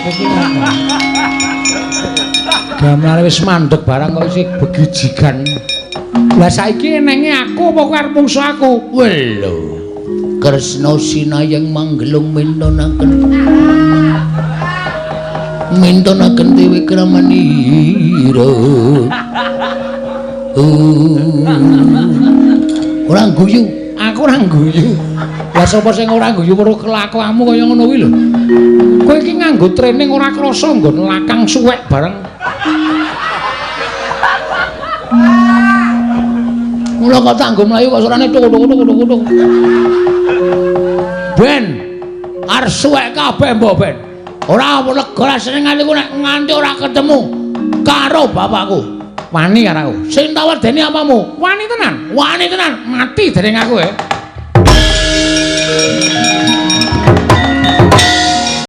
Iki gamelane wis mandeg barang kok isih begijigan. Lah saiki enenge aku apa kowe arep mungsu aku? Welo. Kresna sinayeng manggelung mintonaken. Mintonaken dewi kramanira. Ora guyu, aku ora guyu. Lah sapa sing ora guyu weruh kelakuanmu kaya ngono kuwi lho. Kowe iki nganggo training ora krasa nggon lakang suwek bareng. Mula kok tak nggo mlayu kok suarane tuk tuk tuk tuk tuk. Ben arep suwek kabeh mbok ben. Ora lega rasane nganti nek nganti ora ketemu karo bapakku. Wani karo aku. Sing tak wedeni apamu? Wani tenan. Wani tenan. Mati dening aku e.